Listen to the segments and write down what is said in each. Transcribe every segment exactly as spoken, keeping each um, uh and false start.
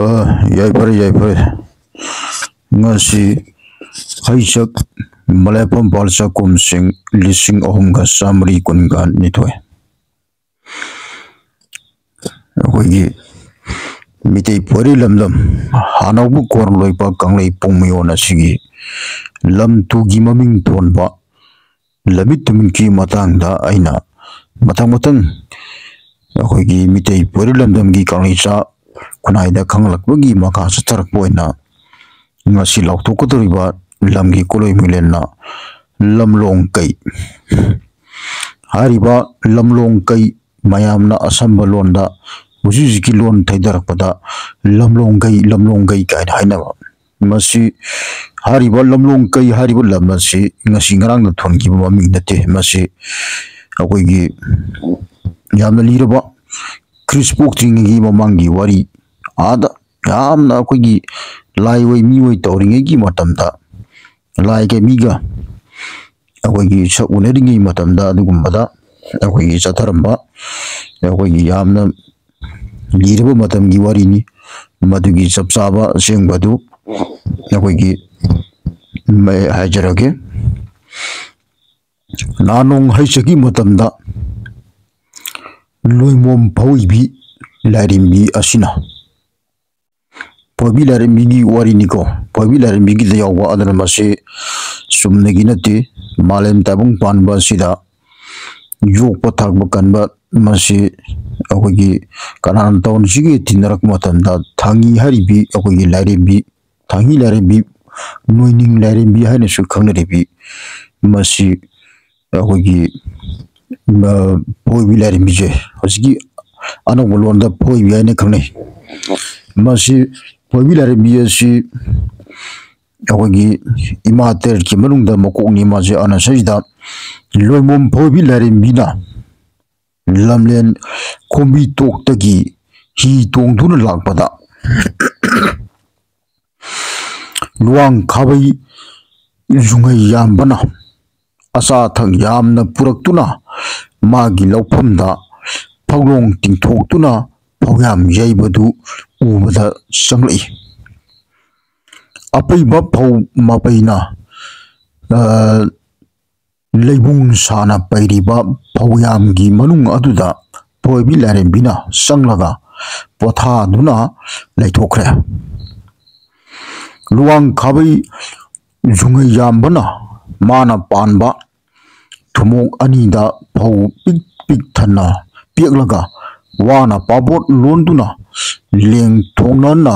ꯑ, ꯌꯥꯏꯐꯔꯦ, ꯌꯥꯏꯐꯔꯦ꯫ ꯉꯁꯤ ꯍꯩꯁꯛ ꯃꯂꯦꯐꯝ ꯄꯥꯜ ꯆꯥꯛꯈꯨꯝꯁꯤꯡ ꯂꯤꯁꯤꯡ ꯑꯍꯨꯝꯒ ꯆꯥꯃꯔꯤ ꯀꯨꯟꯒ ꯅꯤꯊꯣꯏ꯫ ꯑꯩꯈꯣꯏꯒꯤ ꯃꯤꯇꯩ ꯄꯣꯏꯔꯤ ꯂꯝꯗꯝ ꯍꯥꯟꯅꯧꯕ ꯀꯣꯔ ꯂꯣꯏꯄ ꯀꯪꯂꯩ ꯄꯨꯡꯃꯌꯣꯟ ꯑꯁꯤꯒꯤ ꯂꯝ ꯇꯨꯒꯤ ꯃꯃꯤꯡ ꯊꯣꯟꯕ ꯂꯝꯃꯤꯠ ꯇꯨꯃꯤꯠꯀꯤ ꯃꯇꯥꯡꯗ ꯑꯩꯅ ꯃꯊꯪ ꯃꯊꯪ ꯑꯩꯈꯣꯏꯒꯤ ꯃꯤꯇꯩ ꯄꯣꯏꯔꯤ ꯂꯝꯗꯝꯒꯤ ꯀꯪꯂꯩꯆꯥ ꯈꯨꯟꯅꯥꯏꯗ ꯈꯪꯍꯜꯂꯛꯄꯒꯤ ꯃꯈꯥ ꯆꯠꯊꯔꯛꯄ ꯑꯣꯏꯅ ꯉꯁꯤ ꯂꯥꯎꯊꯣꯛꯀꯗꯧꯔꯤꯕ ꯂꯝꯒꯤ ꯀꯣꯂꯣꯏ ꯃꯤꯂꯦꯟꯅ ꯂꯝꯂꯣꯡ ꯀꯩ꯫ ꯍꯥꯏꯔꯤꯕ ꯂꯝꯂꯣꯡ ꯀꯩ ꯃꯌꯥꯝꯅ ꯑꯁꯝꯕ ꯂꯣꯟꯗ ꯍꯧꯖꯤꯛ ꯍꯧꯖꯤꯛꯀꯤ ꯂꯣꯟ ꯊꯩꯗꯔꯛꯄꯗ ꯂꯝꯂꯣꯡ ꯀꯩ, ꯂꯝꯂꯣꯡ ꯀꯩ ꯀꯥꯏꯅ ꯍꯥꯏꯅꯕ꯫ ꯃꯁꯤ ꯍꯥꯏꯔꯤꯕ ꯂꯝꯂꯣꯡ ꯀꯩ ꯍꯥꯏꯔꯤꯕ ꯂꯝ ꯑꯁꯤ ꯉꯁꯤ ꯉꯔꯥꯡꯅ ꯊꯣꯟꯈꯤꯕ ꯃꯃꯤꯡ ꯅꯠꯇꯦ꯫ ꯃꯁꯤ ꯑꯩꯈꯣꯏꯒꯤ ꯌꯥꯝꯅ ꯂꯤꯔꯕ ꯈ꯭ꯔꯤꯁ ꯄꯣꯛꯇ꯭ꯔꯤꯉꯩꯒꯤ ꯃꯃꯥꯡꯒꯤ ꯋꯥꯔꯤ, ꯑꯥꯗ ꯌꯥꯝꯅ ꯑꯩꯈꯣꯏꯒꯤ ꯂꯥꯏ ꯑꯣꯏ ꯃꯤ ꯑꯣꯏ ꯇꯧꯔꯤꯉꯩꯒꯤ ꯃꯇꯝꯗ ꯂꯥꯏꯒ ꯃꯤꯒ ꯑꯩꯈꯣꯏꯒꯤ ꯁꯛ ꯎꯅꯔꯤꯉꯩ ꯃꯇꯝꯗ ꯑꯗꯨꯒꯨꯝꯕꯗ ꯑꯩꯈꯣꯏꯒꯤ ꯆꯠꯊꯔꯝꯕ ꯑꯩꯈꯣꯏꯒꯤ ꯌꯥꯝꯅ ꯂꯤꯔꯕ ꯃꯇꯝꯒꯤ ꯋꯥꯔꯤꯅꯤ꯫ ꯃꯗꯨꯒꯤ ꯆꯞ ꯆꯥꯕ ꯑꯁꯦꯡꯕꯗꯨ ꯑꯩꯈꯣꯏꯒꯤ ꯍꯥꯏꯖꯔꯒꯦ꯫ ꯅꯍꯥꯟ ꯅꯣꯡ ꯍꯩꯁꯛꯀꯤ ꯃꯇꯝꯗ ꯂꯣꯏꯃꯣꯝ ꯐꯧꯏꯕꯤ ꯂꯥꯏꯔꯦꯝꯕꯤ ꯑꯁꯤꯅ ꯄꯣꯏꯕꯤ ꯂꯥꯏꯔꯦꯝꯕꯤꯒꯤ ꯋꯥꯔꯤꯅꯤꯀꯣ꯫ ꯄꯣꯏꯕꯤ ꯂꯥꯏꯔꯦꯝꯕꯤꯒꯤꯗ ꯌꯥꯎꯕ ꯑꯗꯨꯅ ꯃꯁꯤ ꯆꯨꯝꯅꯒꯤ ꯅꯠꯇꯦ꯫ ꯃꯥꯂꯦꯝ ꯇꯥꯏꯕꯪ ꯄꯥꯟꯕ ꯑꯁꯤꯗ ꯌꯣꯛꯄ ꯊꯥꯛꯄ ꯀꯟꯕ ꯃꯁꯤ ꯑꯩꯈꯣꯏꯒꯤ ꯀꯅꯥꯅ ꯇꯧꯅꯁꯤꯒꯦ ꯊꯤꯅꯔꯛꯄ ꯃꯇꯝꯗ ꯊꯥꯡꯉꯤ ꯍꯥꯏꯔꯤꯕꯤ ꯑꯩꯈꯣꯏꯒꯤ ꯂꯥꯏꯔꯦꯝꯕꯤ, ꯊꯥꯡꯉꯤ ꯂꯥꯏꯔꯦꯝꯕꯤ, ꯅꯣꯏꯅꯤꯡ ꯂꯥꯏꯔꯦꯝꯕꯤ ꯍꯥꯏꯅꯁꯨ ꯈꯪꯅꯔꯤꯕꯤ ꯃꯁꯤ ꯑꯩꯈꯣꯏꯒꯤ ꯐꯣꯏꯕꯤ ꯂꯥꯏꯔꯦꯝꯕꯤꯁꯦ ꯍꯧꯖꯤꯛꯀꯤ ꯑꯅꯧꯕ ꯂꯣꯟꯗ ꯐꯣꯏꯕꯤ ꯍꯥꯏꯅ ꯈꯪꯅꯩ꯫ ꯃꯁꯤ ꯐꯣꯏꯕꯤ ꯂꯥꯏꯔꯦꯝꯕꯤ ꯑꯁꯤ ꯑꯩꯈꯣꯏꯒꯤ ꯏꯃꯥ ꯇꯔꯦꯠꯀꯤ ꯃꯅꯨꯡꯗ ꯃꯀꯣꯛꯅꯤ꯫ ꯃꯥꯁꯦ ꯑꯅꯁꯩꯁꯤꯗ ꯂꯣꯏꯃꯣꯝ ꯐꯣꯏꯕꯤ ꯂꯥꯏꯔꯦꯝꯕꯤꯅ ꯂꯝꯂꯦꯟ ꯈꯣꯝꯕꯤ ꯇꯣꯛꯇꯒꯤ ꯍꯤ ꯇꯣꯡꯗꯨꯅ ꯂꯥꯛꯄꯗ ꯂꯨꯋꯥꯡ ꯈꯥꯕꯩ ꯖꯨꯡꯉꯩ ꯌꯥꯝꯕꯅ ꯑꯆꯥ ꯑꯊꯛ ꯌꯥꯝꯅ ꯄꯨꯔꯛꯇꯨꯅ ꯃꯥꯒꯤ ꯂꯧꯐꯝꯗ ꯐꯛꯂꯣꯡ ꯇꯤꯡꯊꯣꯛꯇꯨꯅ ꯐꯧꯌꯥꯝ ꯌꯩꯕꯗꯨ ꯎꯕꯗ ꯆꯪꯂꯛꯏ꯫ ꯑꯄꯩꯕ ꯐꯧ ꯃꯄꯩꯅ, ꯑ, ꯂꯩꯕꯨꯡ ꯁꯥꯅ ꯄꯩꯔꯤꯕ ꯐꯧꯌꯥꯝꯒꯤ ꯃꯅꯨꯡ ꯑꯗꯨꯗ ꯊꯣꯏꯕꯤ ꯂꯥꯏꯔꯦꯝꯕꯤꯅ ꯆꯪꯂꯒ ꯄꯣꯊꯥꯗꯨꯅ ꯂꯩꯊꯣꯛꯈ꯭ꯔꯦ꯫ ꯂꯨꯋꯥꯡ ꯈꯥꯕꯩ ꯖꯨꯡꯉꯩ ꯌꯥꯝꯕꯅ ꯃꯥꯅ ꯄꯥꯟꯕ ꯊꯨꯃꯣꯛ ꯑꯅꯤꯗ ꯐꯧ ꯄꯤꯛ ꯄꯤꯛ ꯊꯟꯅ ꯄꯦꯛꯂꯒ ꯋꯥꯅ ꯄꯥꯕꯣꯠ ꯂꯣꯟꯗꯨꯅ ꯂꯦꯡ ꯊꯣꯡꯅꯅ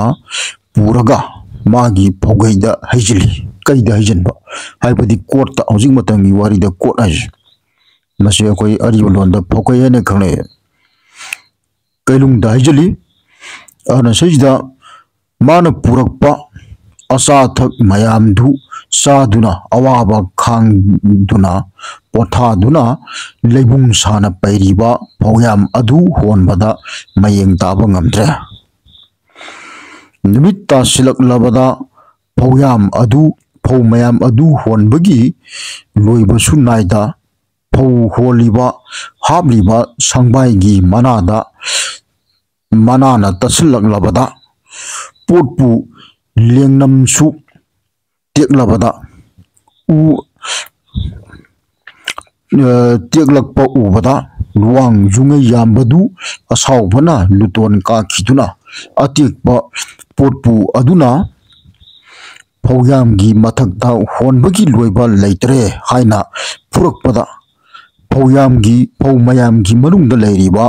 ꯄꯨꯔꯒ ꯃꯥꯒꯤ ꯐꯧꯒꯩꯗ ꯍꯩꯖꯤꯜꯂꯤ꯫ ꯀꯩꯗ ꯍꯩꯖꯤꯟꯕ ꯍꯥꯏꯕꯗꯤ ꯀꯣꯠꯇ, ꯍꯧꯖꯤꯛ ꯃꯇꯝꯒꯤ ꯋꯥꯔꯤꯗ ꯀꯣꯠ ꯍꯥꯏꯁꯦ꯫ ꯃꯁꯤ ꯑꯩꯈꯣꯏ ꯑꯔꯤꯕ ꯂꯣꯟꯗ ꯐꯧꯒꯩ ꯍꯥꯏꯅ ꯈꯪꯅꯩ꯫ ꯀꯩꯂꯨꯡꯗ ꯍꯩꯖꯤꯜꯂꯤ꯫ ꯑꯗꯨꯅ ꯁꯤꯁꯤꯗ ꯃꯥꯅ ꯄꯨꯔꯛꯄ ꯑꯆꯥ ꯑꯊꯛ ꯃꯌꯥꯝꯗꯨ ꯆꯥꯗꯨꯅ ꯑꯋꯥꯕ ꯈꯥꯡꯗꯨꯅ ꯄꯣꯊꯥꯗꯨꯅ ꯂꯩꯕꯨꯡ ꯁꯥꯅ ꯄꯩꯔꯤꯕ ꯐꯧꯌꯥꯝ ꯑꯗꯨ ꯍꯣꯟꯕꯗ ꯃꯌꯦꯡ ꯇꯥꯕ ꯉꯝꯗ꯭ꯔꯦ꯫ ꯅꯨꯃꯤꯠ ꯇꯥꯁꯤꯜꯂꯛꯂꯕꯗ ꯐꯧꯌꯥꯝ ꯑꯗꯨ, ꯐꯧ ꯃꯌꯥꯝ ꯑꯗꯨ ꯍꯣꯟꯕꯒꯤ ꯂꯣꯏꯕꯁꯨ ꯅꯥꯏꯗ ꯐꯧ ꯍꯣꯜꯂꯤꯕ, ꯍꯥꯞꯂꯤꯕ ꯁꯪꯕꯥꯏꯒꯤ ꯃꯅꯥꯗ, ꯃꯅꯥꯅ ꯇꯠꯁꯤꯜꯂꯛꯂꯕꯗ ꯄꯣꯠꯄꯨ ꯂꯦꯡꯅꯝꯁꯨ ꯇꯦꯛꯂꯕꯗ ꯎ, ꯑ, ꯇꯦꯛꯂꯛꯄ ꯎꯕꯗ ꯂꯨꯋꯥꯡ ꯖꯨꯡꯉꯩ ꯌꯥꯝꯕꯗꯨ ꯑꯁꯥꯎꯕꯅ ꯂꯨꯇꯣꯟ ꯀꯥꯈꯤꯗꯨꯅ ꯑꯇꯦꯛꯄ ꯄꯣꯠꯄꯨ ꯑꯗꯨꯅ ꯐꯧꯌꯥꯝꯒꯤ ꯃꯊꯛꯇ ꯍꯣꯟꯕꯒꯤ ꯂꯣꯏꯕ ꯂꯩꯇ꯭ꯔꯦ ꯍꯥꯏꯅ ꯐꯨꯔꯛꯄꯗ ꯐꯧꯌꯥꯝꯒꯤ, ꯐꯧ ꯃꯌꯥꯝꯒꯤ ꯃꯅꯨꯡꯗ ꯂꯩꯔꯤꯕ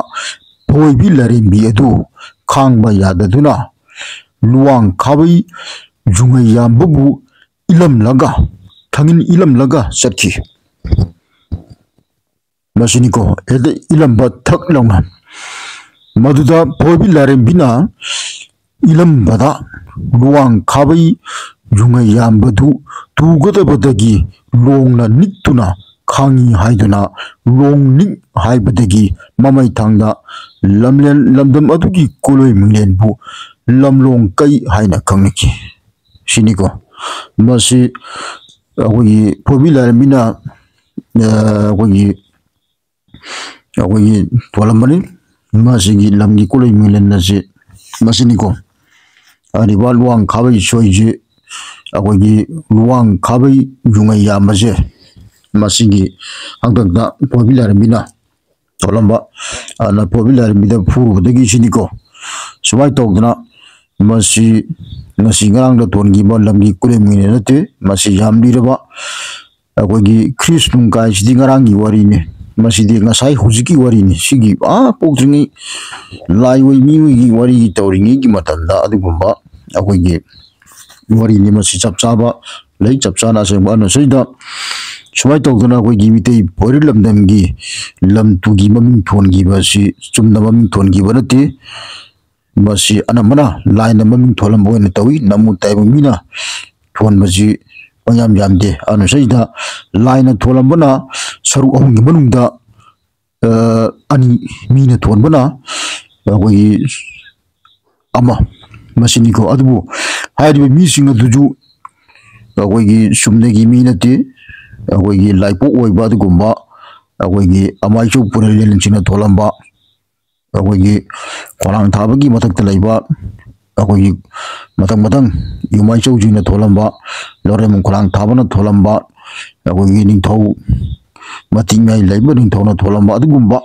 ꯐꯣꯏꯕꯤ ꯂꯥꯏꯔꯦꯝꯕꯤ ꯑꯗꯨ ꯈꯥꯡꯕ ꯌꯥꯗꯗꯨꯅ ꯂꯨꯋꯥꯡ ꯈꯥꯕꯩ ꯖꯨꯡꯉꯩ ꯌꯥꯝꯕꯕꯨ ꯏꯜꯂꯝꯂꯒ, ꯊꯥꯡꯒꯤꯟ ꯏꯜꯂꯝꯂꯒ ꯆꯠꯈꯤ꯫ ꯃꯁꯤꯅꯤꯀꯣ, ꯍꯦꯛꯇ ꯏꯜꯂꯝꯕ ꯊꯛ ꯂꯥꯎꯅ꯫ ꯃꯗꯨꯗ ꯐꯣꯏꯕꯤ ꯂꯥꯏꯔꯦꯝꯕꯤꯅ ꯏꯜꯂꯝꯕꯗ ꯂꯨꯋꯥꯡ ꯈꯥꯕꯩ ꯖꯨꯡꯉꯩ ꯌꯥꯝꯕꯗꯨ ꯇꯨꯒꯗꯕꯗꯒꯤ ꯂꯣꯡꯅ ꯅꯤꯛꯇꯨꯅ ꯈꯥꯡꯉꯤ ꯍꯥꯏꯗꯨꯅ ꯂꯣꯡ ꯅꯤꯛ ꯍꯥꯏꯕꯗꯒꯤ ꯃꯃꯩ ꯊꯥꯡꯗ ꯂꯝꯂꯦꯟ, ꯂꯝꯗꯝ ꯑꯗꯨꯒꯤ ꯀꯣꯂꯣꯏ ꯃꯤꯡꯂꯦꯟꯕꯨ ꯂꯝꯂꯣꯡ ꯀꯩ ꯍꯥꯏꯅ ꯈꯪꯅꯈꯤ꯫ ꯁꯤꯅꯤꯀꯣ꯫ ꯃꯁꯤ ꯑꯩꯈꯣꯏꯒꯤ ꯐꯣꯏꯕꯤ ꯂꯥꯏꯔꯦꯝꯕꯤꯅ, ꯑ, ꯑꯩꯈꯣꯏꯒꯤ, ꯑꯩꯈꯣꯏꯒꯤ ꯊꯣꯜꯂꯝꯕꯅꯤ꯫ ꯃꯁꯤꯒꯤ ꯂꯝꯒꯤ ꯀꯣꯂꯩ ꯃꯤꯂꯟ ꯑꯁꯤ ꯃꯁꯤꯅꯤꯀꯣ꯫ ꯍꯥꯏꯔꯤꯕ ꯂꯨꯋꯥꯡ ꯈꯥꯕꯩ ꯁꯣꯏꯁꯤ, ꯑꯩꯈꯣꯏꯒꯤ ꯂꯨꯋꯥꯡ ꯈꯥꯕꯩ ꯌꯨꯉꯩ ꯌꯥꯝꯕꯁꯦ, ꯃꯁꯤꯒꯤ ꯍꯥꯛꯇꯛꯇ ꯄꯣꯏꯕꯤ ꯂꯥꯏꯔꯦꯝꯕꯤꯅ ꯊꯣꯛꯂꯝꯕ, ꯑꯗꯨꯅ ꯄꯣꯏꯕꯤ ꯂꯥꯏꯔꯦꯝꯕꯤꯗ ꯐꯨꯔꯨꯕꯗꯒꯤ ꯁꯤꯅꯤꯀꯣ꯫ ꯁꯨꯃꯥꯏꯅ ꯇꯧꯗꯅ ꯃꯁꯤ ꯉꯁꯤ ꯉꯔꯥꯡꯗ ꯊꯣꯟꯈꯤꯕ ꯂꯝꯒꯤ ꯀꯣꯂꯩ ꯃꯤꯂꯟ ꯅꯠꯇꯦ, ꯃꯁꯤ ꯌꯥꯝ ꯂꯤꯔꯕ ꯑꯩꯈꯣꯏꯒꯤ ꯈ꯭ꯔꯤꯁ ꯅꯨꯡ ꯀꯥꯏꯁꯤꯗꯤ ꯉꯔꯥꯡꯒꯤ ꯋꯥꯔꯤꯅꯤ꯫ ꯃꯁꯤꯗꯤ ꯉꯁꯥꯏ ꯍꯧꯖꯤꯛꯀꯤ ꯋꯥꯔꯤꯅꯤ꯫ ꯁꯤꯒꯤ ꯑꯥ ꯄꯣꯛꯇ꯭ꯔꯤꯉꯩ ꯂꯥꯏꯑꯣꯏ ꯃꯤꯑꯣꯏꯒꯤ ꯋꯥꯔꯤꯒꯤ ꯇꯧꯔꯤꯉꯩꯒꯤ ꯃꯇꯝꯗ ꯑꯗꯨꯒꯨꯝꯕ ꯑꯩꯈꯣꯏꯒꯤ ꯋꯥꯔꯤꯅꯤ꯫ ꯃꯁꯤ ꯆꯞ ꯆꯥꯕ ꯂꯩ, ꯆꯞ ꯆꯥꯅ ꯑꯁꯦꯡꯕ꯫ ꯑꯗꯨꯅ ꯁꯤꯗ ꯁꯨꯃꯥꯏꯅ ꯇꯧꯗꯅ ꯑꯩꯈꯣꯏꯒꯤ ꯃꯤꯇꯩ ꯄꯣꯏꯔꯤꯜ ꯂꯝꯗꯝꯒꯤ ꯂꯝ ꯇꯨꯒꯤ ꯃꯃꯤꯡ ꯊꯣꯟꯈꯤꯕ ꯑꯁꯤ ꯆꯨꯝꯅ ꯃꯃꯤꯡ ꯊꯣꯟꯈꯤꯕ ꯅꯠꯇꯦ꯫ ꯃꯁꯤ ꯑꯅꯝꯕꯅ ꯂꯥꯏꯅ ꯃꯃꯤꯡ ꯊꯣꯜꯂꯝꯕ ꯑꯣꯏꯅ ꯇꯧꯏ꯫ ꯅꯝꯃꯨ ꯇꯥꯏꯕꯪ ꯃꯤꯅ ꯊꯣꯟꯕꯁꯤ ꯄꯪꯌꯥꯝ ꯌꯥꯝꯗꯦ꯫ ꯑꯗꯨꯅ ꯁꯤꯗ ꯂꯥꯏꯅ ꯊꯣꯜꯂꯝꯕꯅ ꯁꯔꯨꯛ ꯑꯍꯨꯝꯒꯤ ꯃꯅꯨꯡꯗ, ꯑ, ꯑꯅꯤ, ꯃꯤꯅ ꯊꯣꯟꯕꯅ ꯑꯩꯈꯣꯏꯒꯤ ꯑꯃ, ꯃꯁꯤꯅꯤꯀꯣ꯫ ꯑꯗꯨꯕꯨ ꯍꯥꯏꯔꯤꯕ ꯃꯤꯁꯤꯡ ꯑꯗꯨꯁꯨ ꯑꯩꯈꯣꯏꯒꯤ ꯆꯨꯝꯅꯒꯤ ꯃꯤ ꯅꯠꯇꯦ, ꯑꯩꯈꯣꯏꯒꯤ ꯂꯥꯏꯄꯣꯛ ꯑꯣꯏꯕ ꯑꯗꯨꯒꯨꯝꯕ, ꯑꯩꯈꯣꯏꯒꯤ ꯑꯃꯥꯏꯆꯧ ꯄꯨꯔꯦꯜ ꯂꯦꯂꯟꯁꯤꯡꯅ ꯊꯣꯜꯂꯝꯕ, ꯑꯩꯈꯣꯏꯒꯤ ꯈꯣꯂꯥꯡ ꯊꯥꯕꯒꯤ ꯃꯊꯛꯇ ꯂꯩꯕ, ꯑꯩꯈꯣꯏꯒꯤ ꯃꯊꯪ ꯃꯊꯪ ꯌꯨꯝꯃꯥꯏꯆꯧꯁꯤꯡꯅ ꯊꯣꯜꯂꯝꯕ, ꯂꯧꯔꯦꯝꯕꯝ ꯈꯣꯂꯥꯡ ꯊꯥꯕꯅ ꯊꯣꯜꯂꯝꯕ, ꯑꯩꯈꯣꯏꯒꯤ ꯅꯤꯡꯊꯧ ꯃꯇꯤꯛ ꯃꯌꯥꯏ ꯂꯩꯕ ꯅꯤꯡꯊꯧꯅ ꯊꯣꯜꯂꯝꯕ ꯑꯗꯨꯒꯨꯝꯕ,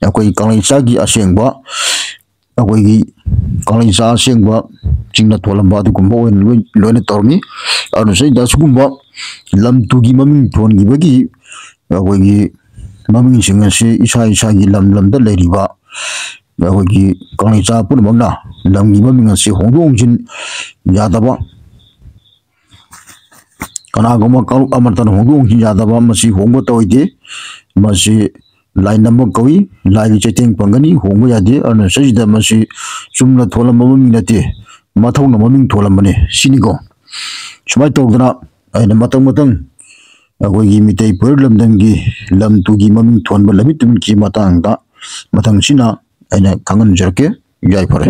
ꯑꯩꯈꯣꯏ ꯀꯪꯂꯩꯆꯥꯒꯤ ꯑꯁꯦꯡꯕ, ꯑꯩꯈꯣꯏꯒꯤ ꯀꯪꯂꯩꯆꯥ ꯑꯁꯦꯡꯕ ꯆꯤꯡꯅ ꯊꯣꯜꯂꯝꯕ ꯑꯗꯨꯒꯨꯝꯕ ꯑꯣꯏꯅ ꯂꯣꯏ-, ꯂꯣꯏꯅ ꯇꯧꯔꯝꯃꯤ꯫ ꯑꯗꯨꯅ ꯁꯤꯗ ꯑꯁꯤꯒꯨꯝꯕ ꯂꯝ ꯇꯨꯒꯤ ꯃꯃꯤꯡ ꯊꯣꯟꯈꯤꯕꯒꯤ ꯑꯩꯈꯣꯏꯒꯤ ꯃꯃꯤꯡꯁꯤꯡ ꯑꯁꯤ ꯏꯁꯥ ꯏꯁꯥꯒꯤ ꯂꯝ ꯂꯝꯗ ꯂꯩꯔꯤꯕ ꯑꯩꯈꯣꯏꯒꯤ ꯀꯪꯂꯩꯆꯥ ꯄꯨꯝꯅꯃꯛꯅ ꯂꯝꯒꯤ ꯃꯃꯤꯡ ꯑꯁꯤ ꯍꯣꯡꯗꯣꯛ ꯍꯣꯡꯖꯤꯟ ꯌꯥꯗꯕ, ꯀꯅꯥꯒꯨꯝꯕ ꯀꯥꯡꯂꯨꯞ ꯑꯃꯠꯇꯅ ꯍꯣꯡꯗꯣꯛ ꯍꯣꯡꯖꯤꯟ ꯌꯥꯗꯕ, ꯃꯁꯤ ꯍꯣꯡꯕ ꯇꯧꯗꯦ꯫ ꯃꯁꯤ ꯂꯥꯏ ꯅꯝꯕ ꯀꯧꯏ, ꯂꯥꯏꯒꯤ ꯆꯩꯊꯦꯡ ꯐꯪꯒꯅꯤ, ꯍꯣꯡꯕ ꯌꯥꯗꯦ꯫ ꯑꯗꯨꯅ ꯁꯤꯗ ꯃꯁꯤ ꯆꯨꯝꯅ ꯊꯣꯜꯂꯝꯕ ꯃꯃꯤꯡ ꯅꯠꯇꯦ, ꯃꯊꯧꯅ ꯃꯃꯤꯡ ꯊꯣꯜꯂꯝꯕꯅꯤ ꯁꯤꯅꯤꯀꯣ꯫ ꯁꯨꯃꯥꯏꯅ ꯇꯧꯗꯅ ꯑꯩꯅ ꯃꯊꯪ ꯃꯊꯪ ꯑꯩꯈꯣꯏꯒꯤ ꯃꯤꯇꯩ ꯄꯣꯏꯔꯣꯜ ꯂꯝꯗꯝꯒꯤ ꯂꯝ ꯇꯨꯒꯤ ꯃꯃꯤꯡ ꯊꯣꯟꯕ ꯂꯝꯃꯤꯠ ꯇꯨꯃꯤꯠꯀꯤ ꯃꯇꯥꯡꯗ ꯃꯊꯪꯁꯤꯅ ꯑꯩꯅ ꯈꯪꯍꯟꯖꯔꯛꯀꯦ꯫ ꯌꯥꯏꯐꯔꯦ꯫